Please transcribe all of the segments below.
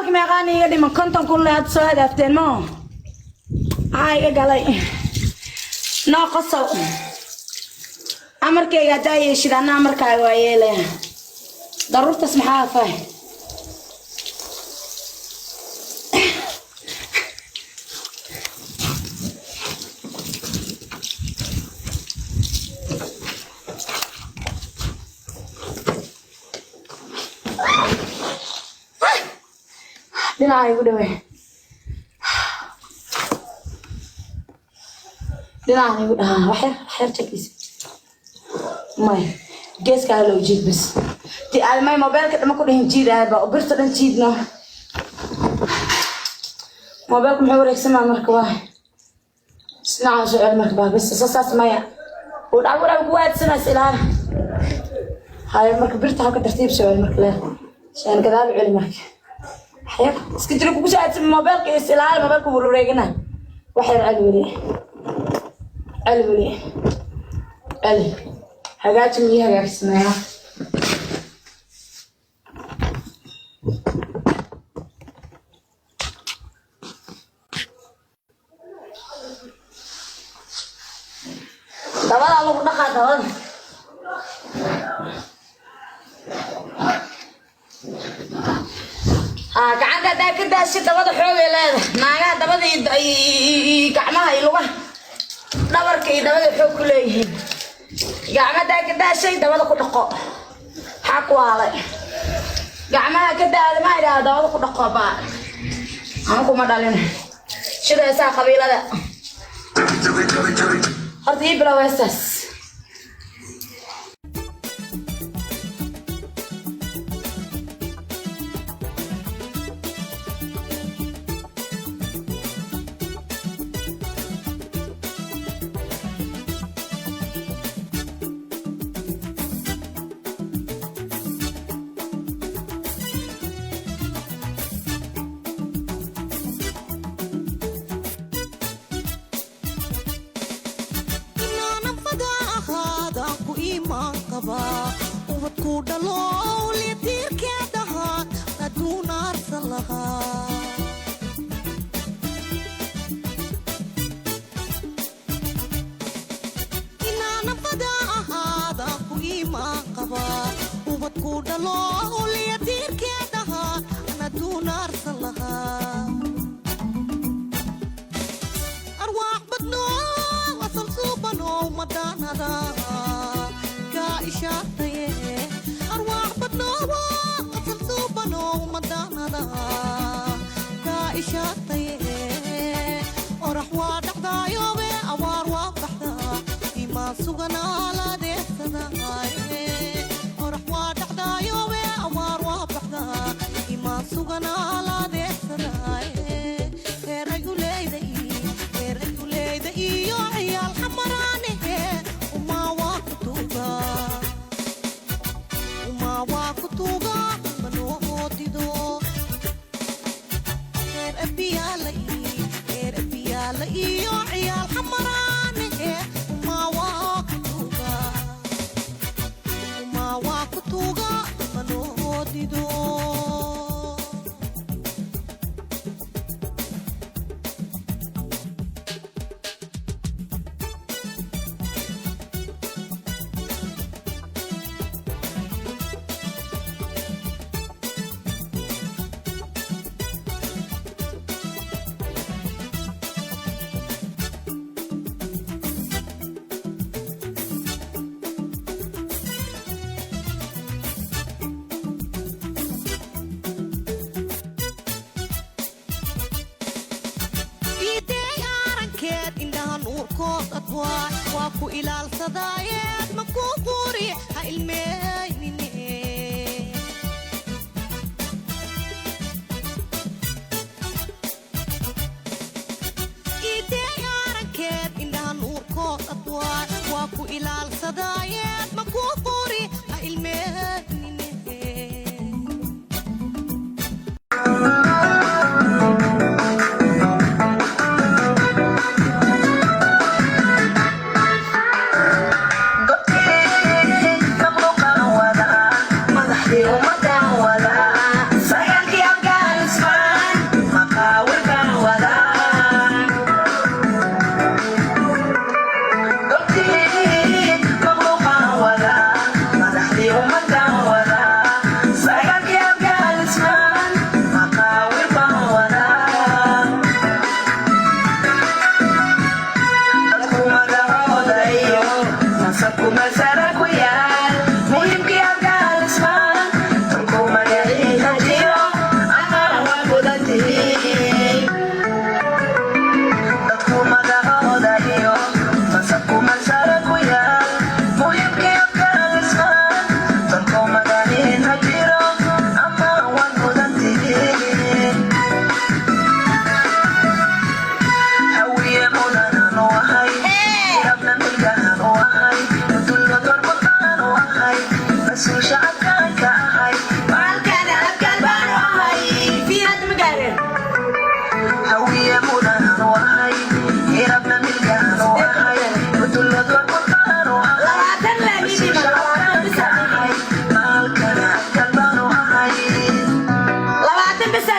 Marka meeqaan iga dhiman? 50,000 le hadda soo hadaafteen mo. Maxaa iga galay? Noo qosol. Amarkayga haddaa yeeshid, anna amarkaaga waa yeelaya. Daruurtaas maxaa afaay? Dhinaca igu dhawee, dhinacan igu dhahaa. Waxyar, waxyar jakiisa. Maya, geeska halow jiid bas. Ti aad may mobeelka dhama ku dhihin jiid aad ba birta dhan jiidno. Mobeelku muxuu wareegsamaa? Marka waa dhinacaan soo celi. Marka baa bas saas. Maya, uu dhac dhac ku waadsamays ilaali hayo. Marka birta halka tartiib soo celi. Marka leer shaan gadaal u celi. Marka waxyar iska jiro kugu soo aadsama mobeelka. Is ilaali, mobeelka wuu wareegana. Waxyar celi, weli celi, weli celi. Hagaaji miyii hagaagsanaya? Dabada lagu dhaqaa, dabada. Haa, gacanta haddaa ka daashid, dabada xoogay leedahay. Naagaha dabada iyo gacmaha iyo lugaha, dhabarka iyo dabada xoog ku leeyihiin. Gacma haddaa ka daashay, dabada ku dhaqo. Maxaa ku haalay? Gacmaha ka daada ma idhaha, dabada ku dhaqo baa. Ama kuma dhalin shidaysaa qabiilada. Horta ii bilow heestaas. Inaanan fada ahaadaan ku iimaan qabaa, ubadku dhalo lidiirkeedahaa adduun aarsan lahaa. Inaanan fada ahaadaan ku iimaan qabaa, ubadku dhalo lidiirkeedahaa adduun aarsan lahaa. Arwaax badno asal suubanow madaanada kaa ishaartaye. Arwaax badno asal suubanow madaanada kaa ishaartaye. Orax waa dhacdaayobe, awaar waa baxdaa, imaan suganaa ladeegsadaaye. Orax waa dhacdaayobe, awaar waa baxdaa, imaan suganaa ladeegsadaaye. Heeray u leeday, heeray u leeyda iyo ciyaal xamaraanihe. Umaa waa ku tuuga, umaa waa ku tuuga, manoo dido. Heer abiyaala, heer abiyaala iyo ciyaal xamaraanihe. Umaa waa ku tuuga, umaa waa ku tuuga, manoo dido. Iideey arankeed, indhaha nuurkood adwaay waa ku ilaalsadaayeed, ma kuu quuri ha ilmeynine. Iideey arankeed, indhaha nuurkood adwaay waa ku ilaalsadaayeed, ma kuu quuri ha ilmeynine. Madaxdii ummadan wadaa, sagaalkii.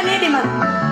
Nii dhiman.